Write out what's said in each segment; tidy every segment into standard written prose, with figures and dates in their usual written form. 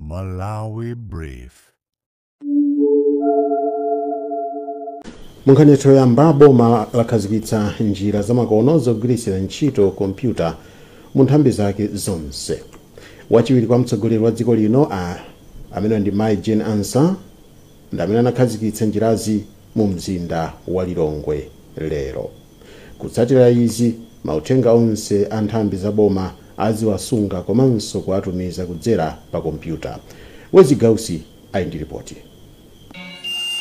Malawi Brief. Munkhani yoyamba, boma lakhazikitsa njira zamakono zogwiritsira ntchito kompyuta mu nthambi zake zonse. Wachiwiri kwa mtsogoleri wa dziko lino amene ndi Mai Jane Ansah ndi amene anakhazikitsa njirazi mu mzinda wa Lilongwe lero. Kutsatira izi, mauthenga onse a nthambi za boma aziwasunga komanso kuwatumiza kudzera pa kompyuta. Wezi Gausi ali ndi ripoti.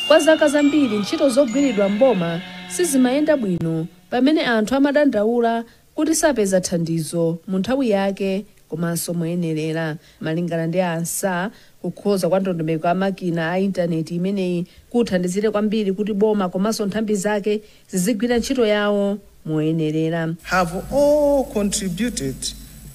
Kwa zaka zambiri ntchito zogwiridwa mboma sizimayenda bwino, pamene anthu amadandaula kuti sapeza thandizo mu nthawi yake komanso moyenerera. Malingana ndi Ansah, kukhoza kwa ndondomeko ya makina a intaneti imeneyi kuthandizire kwambiri kuti boma komanso nthambi zake zizigwira ntchito yawo moyenerera. Have all contributed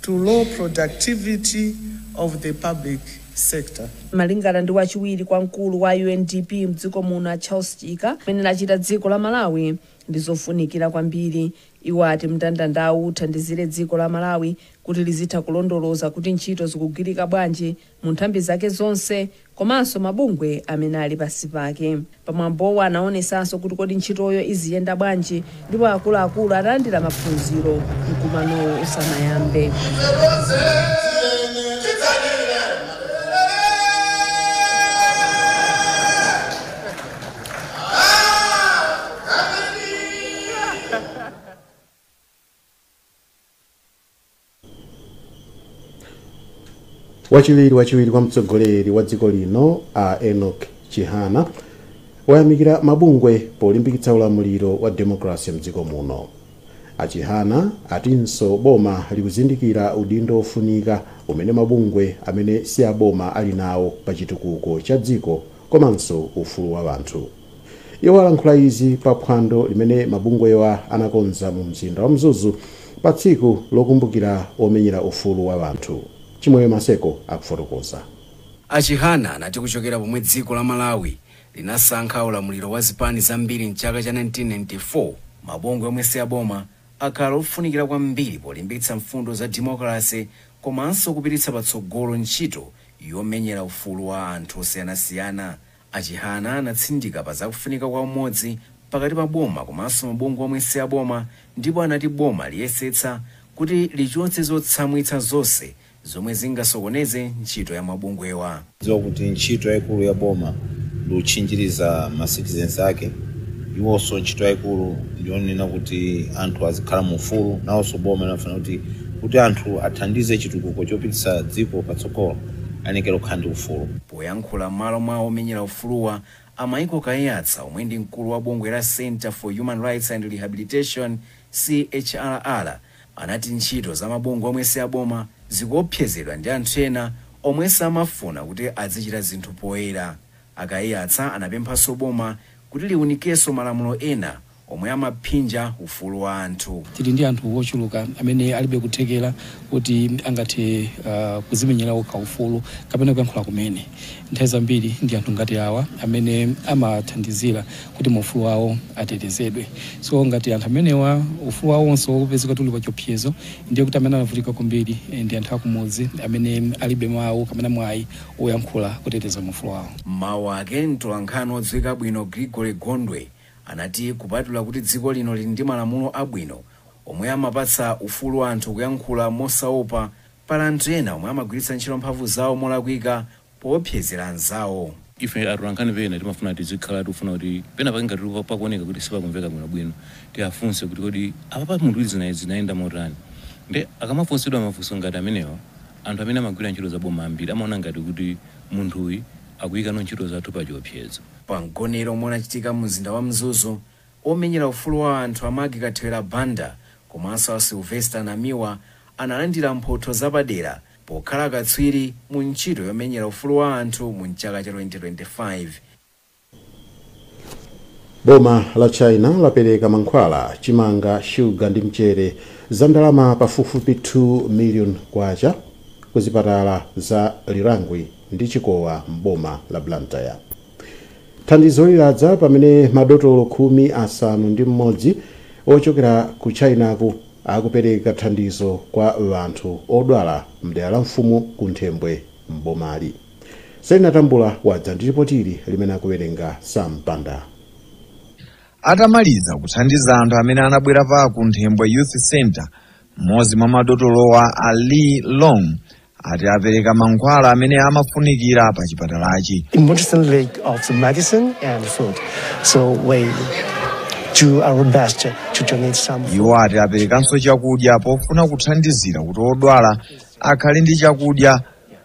to low productivity of the public sector. Malingana ndi wachiwiri kwa mkulu wa UNDP mdziko muno Charles Chika, amene lachita dziko la Malawi ndi zofunikira kwambiri. Iwo ati mndandandawu uthandizire dziko la Malawi kuti lizitha kulondoloza kuti ntchito zikugwirika bwanji mu nthambi zake zonse komanso mabungwe amene ali pasi pake. Pamwambowo anaonesanso kuti kodi ntchitoyo iziyenda bwanji, ndipo akuluakulu analandira maphunziro mkumanowo usanayambe. Wachiwiri kwa mtsogoleri wa dziko lino a Enoch Chihana wayamikira mabungwe polimbikitsa ulamuliro wa demokrasi mdziko muno. Achihana atinso boma likuzindikira udindo ofunika umene mabungwe amene si aboma ali nawo pa chitukuko cha dziko komanso ufulu wa anthu. Iwo alankhula izi pa phwando limene mabungwewa anakonza mu mzinda wa Mzuzu pa tsiku lokumbukira omenyera ufulu wa anthu. Chimwewe Maseko akufotokoza. Achihana anati kuchokera pomwe dziko la Malawi linasankha ulamuliro wa zipani zambiri mchaka cha 1994, mabungwe omwe si aboma akhala ofunikira kwambiri polimbikitsa mfundo za demokrasi komanso kupititsa patsogolo ntchito yomenyera ufulu wa anthu osiyanasiyana. Achihana anatsindika pa zakufunika kwa umodzi pakati pa boma komanso mabungwe omwe si aboma, ndipo anati boma liyesetsa kuti lichotse zotsamwitsa zonse zomwe zingasokoneze ntchito ya mabungwewa. Dziwa kuti ntchito yayikulu ya boma ndi kutchinjiriza ma citizens ake. Iwonso ntchito yayikulu ndiyonena kuti anthu azikhala mu ufulu. Nawonso boma linafuna kuti anthu athandize chitukuko chopititsa dziko patsogolo, ayenekera kukhala ndi ufulu. Poyankhula m'malo mwa omenyera ufuluwa, a Michael Kaiyatsa omwe ndi mkulu wa bungwe la Center for Human Rights and Rehabilitation CHRR anati ntchito za mabungwe omwe si aboma zikuopsezedwa ndi anthu ena omwe samafuna kuti azichita zinthu poyera. Akaiyatsa anapemphanso boma kuti liwunikenso malamulo ena omwe amaphinja ufulu wa anthu. Tili ndi anthu ochuluka amene alibe kuthekera kuti angathe kuzimenyera okha ufulu kapena kuyankhula kumene. Nthawi zambiri ndi anthu ngati awa amene amathandizira kuti maufulu awo atetezedwe. So ngati anthu amenewa ufulu awonso upezeka tuli pa chiopsezo, ndiye kuti amene anavutika kwambiri ndi anthu akumudzi amene alibe mawu kapena mwayi oyankhula kuteteza maufulu awo. Mawu ake, mtolankhani odziwika bwino Gregory Gondwe anati kupatula kuti dziko lino lili ndi malamulo abwino omwe amapatsa ufulu anthu kuyankhula mosaopa, pali anthu ena omwe amagwiritsa ntchito mphamvu zawo molakwika poopsezera anzawo. Ife atolankhani pena timafuna tizikhala tikufuna kuti pena pake ngati pakuoneka kuti sipakumveka bwinobwino, tiafunse kuti kodi apa pa munthu zinayenda motani. Nde akamafunsidwa mafunso ngati amenewa, anthu amene amagwira ntchito za boma ambiri amaona ngati kuti munthuyu akuyikano ntchito zathu pa chiopsezo. Pa mgonero omwe unachitika mu mzinda wa Mzuzu, omenyera ufulu wa anthu a Maggie Kathewera Banda komanso a Sylvester Namiwa analandira mphotho zapadera pokhala katswiri mu ntchito yomenyera ufulu wa anthu mu chaka cha 2025. Boma la China lapereka mankhwala, chimanga, shuga ndi mchere za ndalama pafupifupi 2 million kwacha ku zipatala za Lirangwi ndi Chikowa m'boma la Blantyre. Thandizo liladza pamene madotolo 61 ochokera ku Chinaku akupereka thandizo kwa anthu odwala mdera la mfumu Kunthembwe m'bomali. Selina Tambula wadza ndi ripotili limene akuwerenga Sampanda. Atamaliza kuthandiza anthu amene anabwera pa ku Nthembwe Youth Center, mmodzi mwa madotolowa a Lee Long ati apereka mankhwala amene amafunikira pa chipatalachi. Emergency leak of the medicine and food. So we do our best to donate some. Iwo ati aperekanso chakudya pofuna kuthandizira kuti odwala akhale ndi chakudya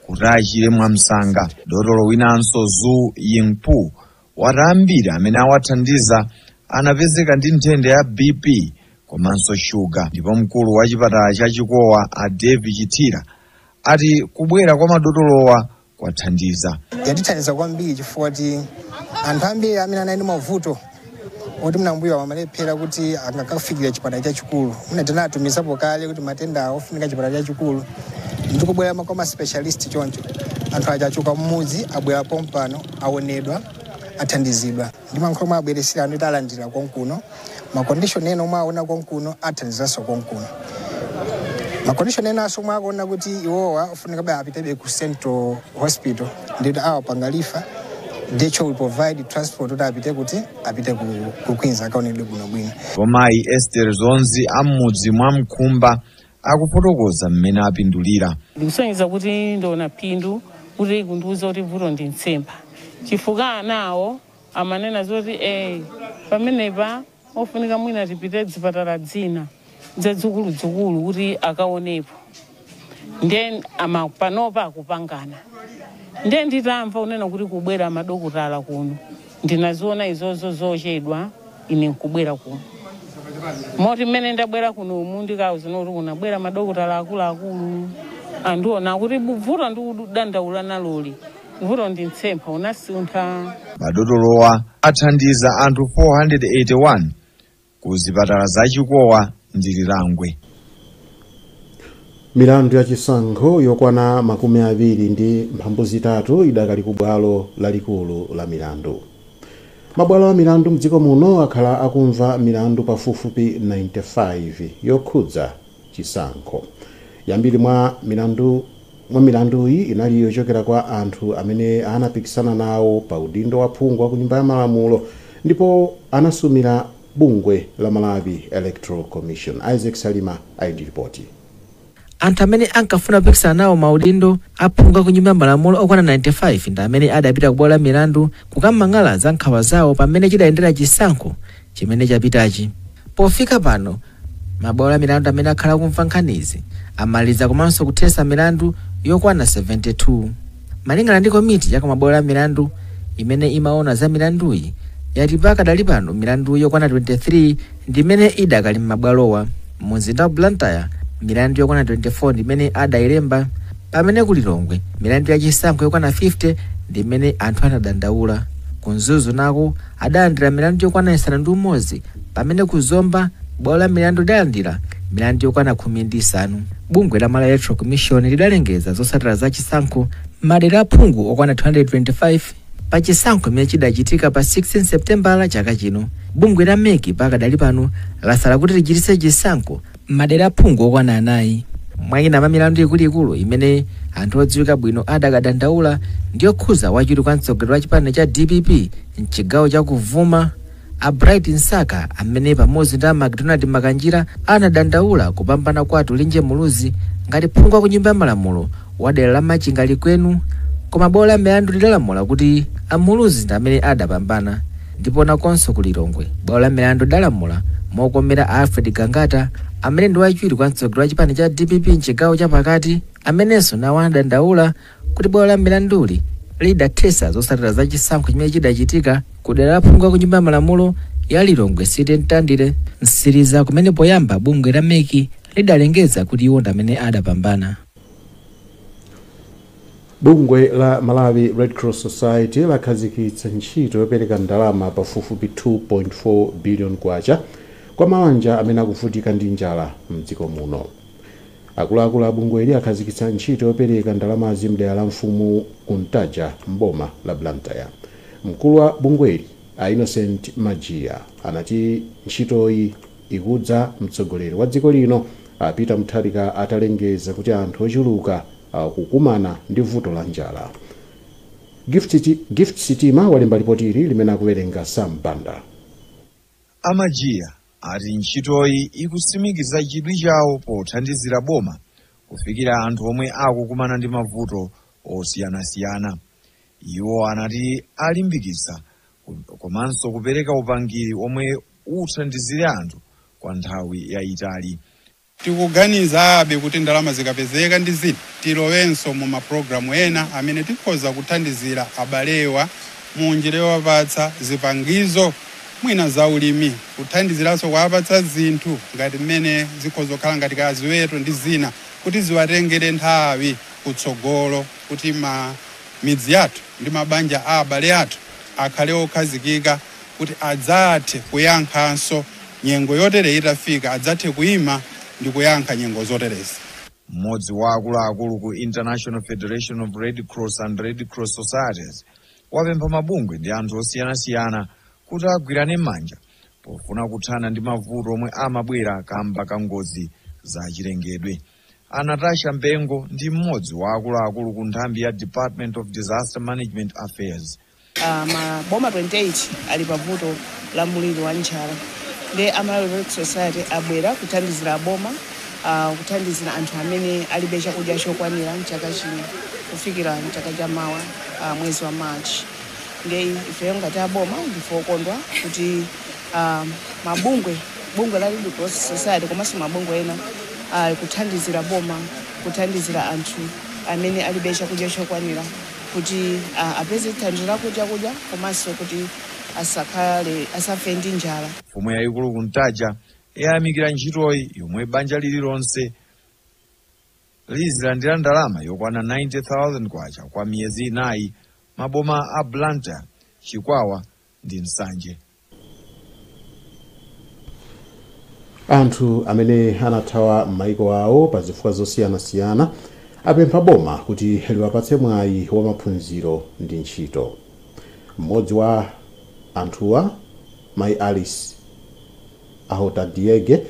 kuti achire mwamsanga. Dotolo winanso Zu Yingpu wati ambiri amene awathandiza anapezeka ndi nthenda ya BP komanso shuga. Ndipo mkulu wa chipatala cha Chikowa a David Chithira ati kubwera kwa madotolowa kwathandiza. Yatithandiza kwambiri chifukwa ti anthu ambiri amene anali ndi mavuto oti mnambuyo amalephera kuti angakafikira chipatala chachikulu, muna tinatumizapo kale kuti matenda ofunika chipatala chachikulu ndikubwera kwa ma specialist, choncho anthu aja achoka mmudzi abwera pompano, aonedwa, athandizidwa ndi mankhwala omwe abweresera anthu alandira konkuno. Ma condition ena omwe aona konkuno athandizanso konkuno. Ma condition ena aso omwe akuona kuti iwowa ofunika ba apitebe ku Central Hospital, nditi awa panga refer, DHO will provide transport kuti apite, kuti apite ku Queens akaonedwe bwinobwino. Mayi Esther Zonzi am'mudzi mwa Mkhumba akufotokoza mmene apindulira. Ndikusonyeza kuti ndiona phindu kuti kundiuza kuti vuto ndi mtsempha, chifukwa anawo amanena zoti pamenepa ofunika mwina tipite zipatala dzina zazikuludzikulu kuti akaonepo. Ndiye ama panopa akupangana. Ndiye nditamva unena kuti kubwera madokotala kuno, ndinaziona izozo zochedwa ine nkubwera kuno. Moti mmene ndabwera kuno umu ndikauza kuti kunabwera madokotala akuluakulu, andiona kuti vuto ndikudandaula naloli, vuto ndi mtsempha unasuntha. Madotolowa athandiza anthu 481 ku zipatala za Chikowa ndi Lilangwe. Milandu ya chisankho yokwana 23 idakali ku bwalo lalikulu la milandu. Mabwalo a milandu mdziko muno akhala akumva milandu pafupifupi 95 yokhudza chisankho. Yambiri mwa milanduyi inali yochokera kwa anthu amene anapikisana nawo pa udindo wa phungu wa ku Nyumba ya Malamulo ndipo anasumira bungwe la Malawi Electoral Commission. Isaac Salima ali ndi ripoti. Anthu amene ankafuna kupikisana nawo maudindo aphungu ku Nyumba ya Malamulo okwana 95 ndi amene adapita ku bwalo la milandu kukamang'ala za nkhawa zawo pamene chidayendera chisankho chimene chapitachi. Pofika pano, mabwalo a milandu amene akhala kumva nkhanizi amaliza komanso kuthetsa milandu yokwana 72. Malingana ndi komiti ya kumabwalo a milandu imene imaona za milanduyi, yati pakadali pano milandu yokwana 23 ndi imene idakali m'mabwalowa. Mumzinda wa Blantyre milandu yokwana 24 ndi imene adayilemba, pamene ku Lilongwe milandu yachisankho yokwana 50 ndi imene anthu anadandaula. Ku Mzuzu nako adalandira milandu yokwana 61, pamene ku Zomba bwalo la milandu lidalandira milandu yokwana 15. Bungwe la Malawi Electoral Commission lidalengeza zotsatira za chisankho madera aphungu okwana 225 pa chisankho imene chidachitika pa 16 Septembala chaka chino. Bungwe la MEC pakadali pano lasala kuti lichititse chisankho madera aphungu okwana 4. Mwayina mwa milandu ikuluikulu imene anthu odziwika bwino adakadandaula ndiyokhuza wachiwiri kwa mtsogoleri wa chipani cha DPP mchigawo chakuvuma a Bright Msaka, amene pamodzi ndi a MacDonald Makanjira anadandaula kupambana kwa Tulinje Muluzi ngati phungu wa ku Nyumba ya Malamulo wa dera la Machinga Likwenu, koma bwalo la milandu lidalamula kuti amuluzi ndi amene adapambana. Ndipo nakonso ku Lilongwe bwalo la milandu lidalamula mokomera Alfred Gangata, amene ndi wachiwiri kwa mtsogoleri wa chipani cha DPP mchigawo chapakati, amenenso nawo anadandaula kuti bwalo la milanduli lidathetsa zotsatira za chisankho chimene chidachitika ku dera la phungu wa ku Nyumba ya Malamulo ya Lilongwe City Mtandire Msiriza, kumene poyamba bungwe la MEC lidalengeza kuti iwo ndi amene adapambana. Bungwe la Malawi Red Cross Society lakhazikitsa ntchito yopereka ndalama pafupifupi 2.4 billion kwacha kwa mabanja amene akuvutika ndi njala mdziko muno. Akuluakulu a bungweli akhazikitsa ntchito yopereka ndalamazi mdera la mfumu Kuntaja mboma la Blantyre. Mkulu wa bungweli a Innocent Majiya anati ntchitoyi ikudza mtsogoleri wa dziko lino a Peter Mutharika atalengeza kuti anthu ochuluka akukumana ndi vuto la njala. Gift Sitima walemba ripoti ili limene akuwerenga Sam Banda. Amajiya ati ntchitoyi ikutsimikiza chidwi chawo pothandizira boma kufikira anthu omwe akukumana ndi mavuto osiyanasiyana. Iwo anati alimbikitsa komanso kupereka upangiri omwe uthandizire anthu kwa nthawi yayitali. Tikuganiza abe kuti ndalama zikapezeka ndi zina tilowenso mu mapulogalamu ena amene tikhoza kuthandizira abalewa mu njira yowapatsa zipangizo mwina za ulimi, kuthandiziranso kuwapatsa zinthu ngati mmene zikhoza kukhala ngati kaziweto ndi zina kuti ziwatengere nthawi kutsogolo, kuti ma midzi yathu ndi mabanja a abale athu akhale okhazikika kuti adzathe kuyankhanso nyengo yotere itafika, adzathe kuyima ndi kuyankha nyengo zoterezi. Mmodzi wa akuluakulu ku International Federation of Red Cross and Red Cross Societies wapempha mabungwe ndi anthu osiyanasiyana kuti agwirane manja pofuna kuthana ndi mavuto omwe amabwera kamba ka ngozi za chilengedwe. Anatasha Mbengo ndi mmodzi wa akuluakulu ku nthambi ya Department of Disaster Management Affairs. Maboma 28 ali pavuto la muliri wa njala, ndi Amalawi Red Society abwera kuthandizira boma, kuthandizira anthu amene alibe chakudya chokwanira mchaka chino kufikira mchaka cha mawa, mwezi wa March. Ndi ifeyo ngati aboma ndife okondwa kuti mabungwe, bungwe la Red Cross Society komanso mabungwe ena kuthandizira boma, kuthandizira anthu amene alibe chakudya chokwanira kuti apeze thandizo lakudya kudya komanso kuti asakhale asafe ndi njala. Mfumu yayikulu Kuntaja yayamikira ntchitoyi yomwe banja lililonse lizilandira ndalama yokwana 90,000 kwacha kwa miyezi 4 maboma a Blantyre, Chikwawa ndi Nsanje. Anthu amene anathawa m'maiko awo pa zifukwa zosiyanasiyana apempha boma kuti liwapatse mwayi wa maphunziro ndi ntchito. Mmodzi wa anthuwa, Mai Alice Ahotadiege,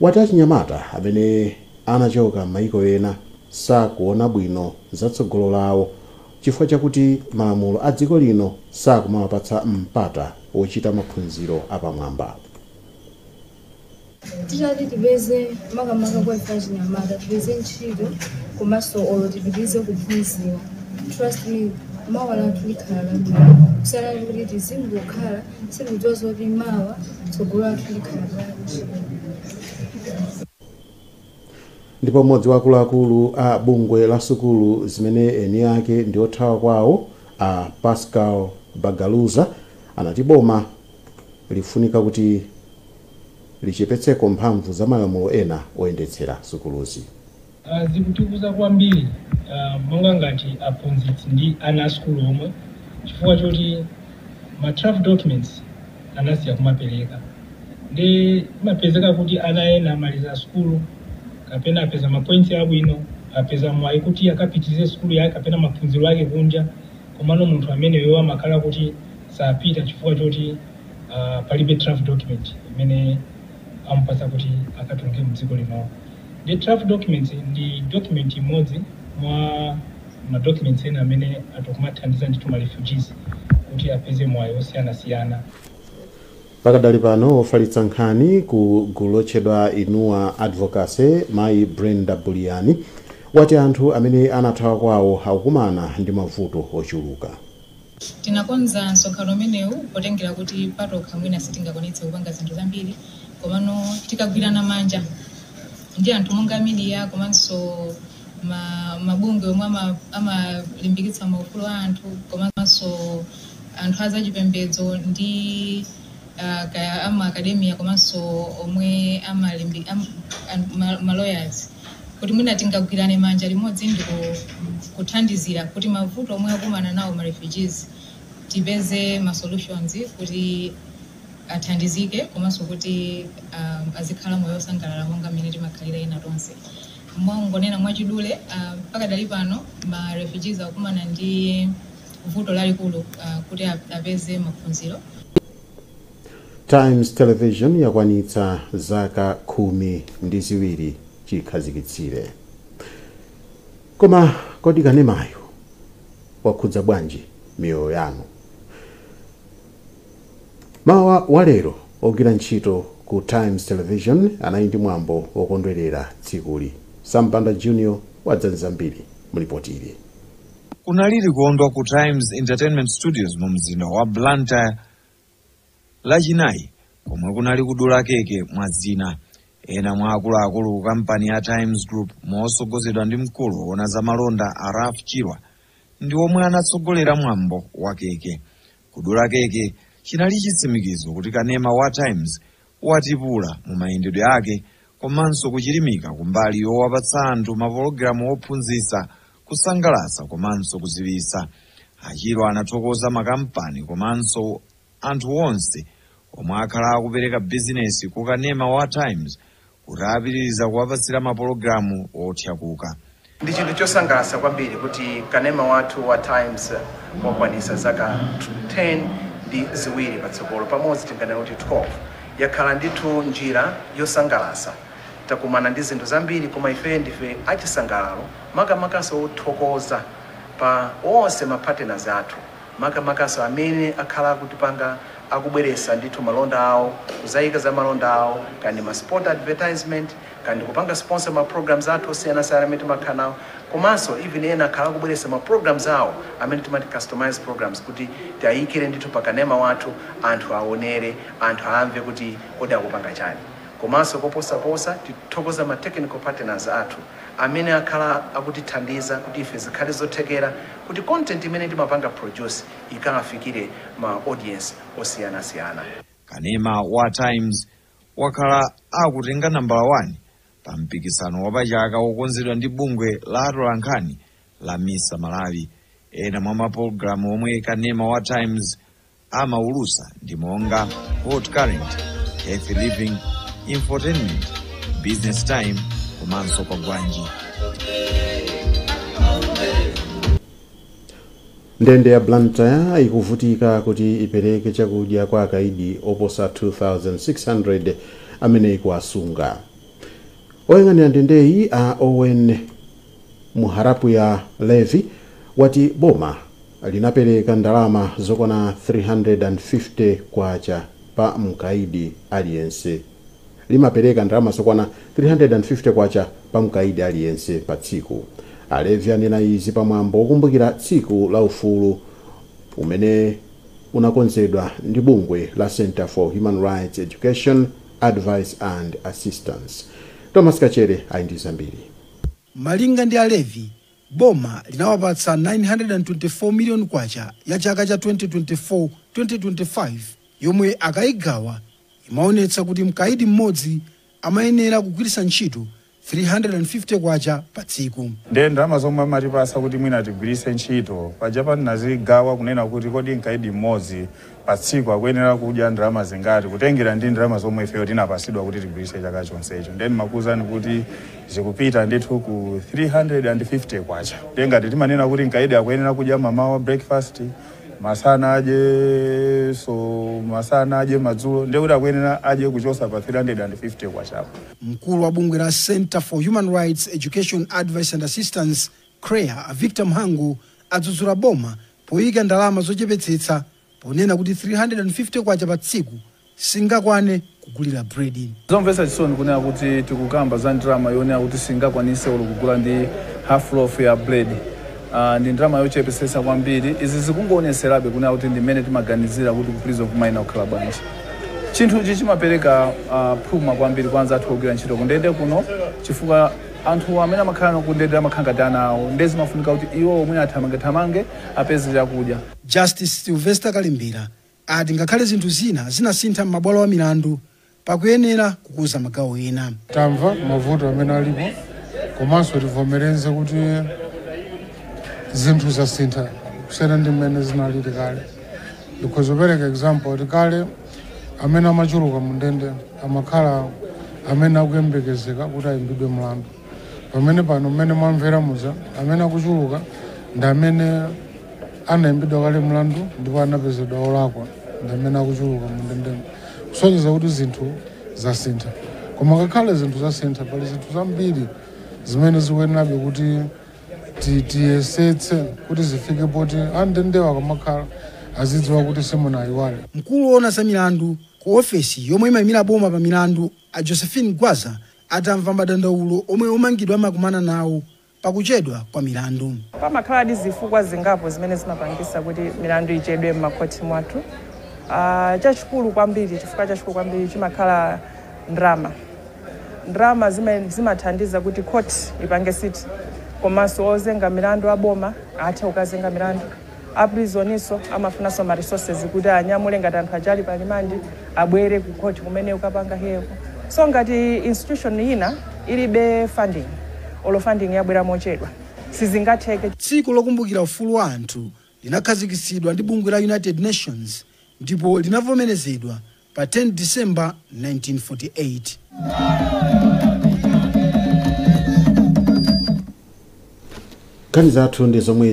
wati achinyamata amene anachoka m'maiko ena sakuona bwino zatsogolo lawo chifukwa chakuti malamulo a dziko lino sakumawapatsa mpata wochita maphunziro apamwamba. Titati tipeze makamaka kwa ife achinyamata, tipeze ntchito komanso olo tipitirize kuphunzira, trust me, mawa lathu likhala labwino, kusiyana kuti tizingokhala sikudziwa zoti mawa tsogolo lathu likhala bwanji. Ndipo mmodzi wa akuluakulu a bungwe la sukulu zimene eni ake ndi othawa kwawo, a Pascal Bagaluza, anati boma lifunika kuti lichepetseko mphamvu za malamulo ena oyendetsera sukuluzi. Zikutikuza kwambiri, monga ngati aphunzitsi ndi ana asukulu omwe, chifukwa choti ma travel documents anasiya kumapereka, ndi imapezeka kuti ana ena amaliza sukulu kapena apeza ma points abwino, apeza mwayi kuti akapitirize sukulu yake kapena maphunziro ake kunja, komano munthu ameneyo amakhala kuti sapita chifukwa choti palibe travel document imene amupasa kuti akatuluke mdziko lino. Ndi travel documents ndi document imodzi mwa ma documents ena amene atokumathandiza ndithu ma refugees kuti apeze mwayi osiyanasiyana. Pakadali pano, ofalitsa nkhani ku gulu lotchedwa Inua Advocacy, Mayi Brenda Buliani, wati anthu amene anathawa kwawo akukumana ndi mavuto ochuluka. Tinakonza msonkhano umenewu potengera kuti patokha mwina sitingakwanitse kupanga zinthu zambiri, komano tikagwirana manja ndi anthu monga media komanso mabungwe omwe amalimbikitsa maufulu a anthu komanso anthu azachipembedzo ndi kaya ama academia komanso omwe ma lawyers, kuti mwina tingagwirane manja limodzi ndi kuthandizira kuti mavuto omwe akumana nawo ma refugees tipeze ma solutions kuti athandizike komanso kuti azikhala moyo osangalala monga mmene timakhalira ena tonse. Mongonena mwachidule, pakadali pano ma refugees akumana ndi vuto lalikulu kuti apeze maphunziro. Times Television yakwanitsa zaka 12 chikhazikitsire. Koma kodi kanemayo wakhudza bwanji Miyoyo yanu. Mawa walero ogwira ntchito ku Times Television anali ndi mwambo wokondwerera tsikuli. Sampanda Junior wadza zambiri mulipoti ili. Kunali likondwa ku Times Entertainment Studios mu mzinda wa Blantyre Lachinayi, komwe kunali kudula keke mwa zina. Ena mwa akuluakulu ku kampani ya Times Group, motsogozedwa ndi mkulu woona za malonda a Ralph Chirwa, ndi omwe anatsogolera mwambo wa keke. Kudula keke chinali chitsimikizo kuti kanema wa Times watipula mu mayendedwe ake komanso kuchilimika kumbali yowapatsa anthu mapologalamu ophunzitsa, kusangalatsa komanso kudziwitsa. Achirwa anathokoza makampani komanso anthu onse omwe akhala akupereka bizinesi ku kanema wa Times kuti apitiriza kuwapatsira mapologalamu othyakuka. Ndi chinthu chosangalatsa kwambiri kuti kanema wathu wa Times wakwanitsa zaka 10 ndi ziwiri patsogolo pamodzi, tinganena kuti 12. Yakhala ndithu njira yosangalatsa. Takumana ndi zinthu zambiri, koma ife ndife achisangalalo, makamakaso othokoza pa onse ma partners athu, makamakaso amene akhala akutipanga, akubweretsa ndithu malonda awo, kuzayika za malonda awo, kandi ma spot advertisement, kandi kupanga sponsor ma programs athu osiyanasiyana amene timakhala nawo, komanso even ena akhala akubweretsa ma programs awo amene timati customized programs, kuti tiyayikire ndithu pakanema wathu, anthu aonere, anthu amve kuti kodi akupanga chani. Komanso koposaposa, tithokoza ma technical partners athu amene akhala akutithandiza kuti ife zikhale zothekera kuti content imene timapanga produce ikafikire ma audience osiyanasiyana. Kanema wa Times wakhala akutenga nambala 1 pa mpikisano wapachaka wokonzedwa ndi bungwe la atolankhani la MISA Malawi. Ena mwa mapologalamu omwe kanema wa Times amaulusa ndi monga Hot Current, Healthy Living, Infotainment, Business Time komanso Kwagwanji. Ndende ya Blantyre ikuvutika kuti ipereke chakudya kwa akaidi oposa 2600 amene ikuwasunga. Oyang'anira ndendeyi a Owen Muharapu ya Levi wati boma linapereka ndalama zokwana 350 kwacha pa mkaidi aliyense, limapereka ndalama zokwana 350 kwacha pa mkaidi aliyense pa tsiku. Alevi anena izi pamwambo wokumbukira tsiku la ufulu umene unakonzedwa ndi bungwe la Center for Human Rights Education, Advice and Assistance. Thomas Kachere ali ndi zambiri. Malinga ndi Alevi, boma linawapatsa 924 million kwacha ya chaka cha 2024-2025, yomwe akayigawa imaonetsa kuti mkaidi mmodzi amayenera kugwiritsa ntchito 350 kwacha pa tsiku. Ndiye ndalama zomwe amatipasa kuti mwina tigwiritse ntchito paja patinazigawa kunena kuti kodi mkaidi mmodzi pa tsiku akuyenera kudya ndalama zingati, kutengera ndi ndalama zomwe ifeyo tinapasidwa kuti tigwiritse chaka chonsecho. Ndiye ndimakuwuzani kuti zikupita ndithu ku 350 kwacha. Ndiye ngati timanena kuti mkaidi akuyenera kudya mamawa breakfast, masana adye, so masana adye, madzulo, ndiye kuti akuyenera adye kuchosa pa 350 kwachapo. Mkulu wa bungwe la Center for Human Rights Education, Advice and Assistance, CREA, a Victor Mhangu, adzudzula boma poyika ndalama zochepetsetsa, ponena kuti 350 kwacha pa tsiku singakwane kugulira bredi. Zomvetsa chisoni kunena kuti tikukamba za ndalama yonena kuti singakwanise olo kugula ndi half loaf ya bread. Ndi ndalama yochepetsetsa kwambiri. Izi zikungoonetserabe kunena kuti ndi mmene timaganizira kuti ku prison kumayenera kukhala bwanji. Chinthuchi chimapereka phuma kwambiri kwa anzathu ogwira ntchito kundende kuno, chifukwa anthu amene amakhala kundende amakhala ngati ana awo, ndiye zimafunika kuti iwo omwe athamangethamange apeze chakudya. Justice Sylvester Kalimbira ati ngakhale zinthu zina zinasintha m'mabwalo a milandu, pakuyenera kukuza magawo ena. Tamva mavuto amene alipo, komanso tivomereze kuti zinthu zasintha kusiyana ndi mmene zinalili kale. Ndikhozopereka example kuti kale amene amachuluka mu ndende amakhala amene akuyembekezeka kuti ayimbidwe mlandu, pamene pano mmene mwamvera muja, amene akuchuluka ndi amene anayimbidwa kale mlandu ndipo anapezedwa olakwa, ndi amene akuchuluka mu ndendemo, kusonyeza kuti zinthu zasintha. Koma ngakhale zinthu zasintha, pali zinthu zambiri zimene zikuyenerabe kuti Tiyesetse kuti zifike poti andendewa akamakhala azidziwa kuti simunayiwale. Mkulu woona za milandu ku ofesi yomwe imayimira boma pa milandu, a Josephine Gwaza, atamva madandaulo omwe omangidwa amakumana nawo pakuchedwa kwa milandu. Pamakhala ndi zifukwa zingapo zimene zimapangisa kuti milandu ichedwe m'makhoti mwathu. Chachikulu kwambiri, chifukwa chachikulu kwambiri chimakhala ndrama. Ndrama zimathandiza kuti court ipange sit, komanso ozenga milandu aboma athe kukazenga milandu. A prisoninso amafunanso ma resources kuti anyamule ngati anthu achali pa remand abwere ku court kumene ukapanga hear. So ngati institution ina ilibe funding, olo funding yabwera mochedwa, sizingatheke. Tsiku lokumbukira ufulu wa anthu linakhazikitsidwa ndi bungwe la United Nations ndipo linavomerezedwa pa 10 December 1948. Nkhani zathu ndi zomwe.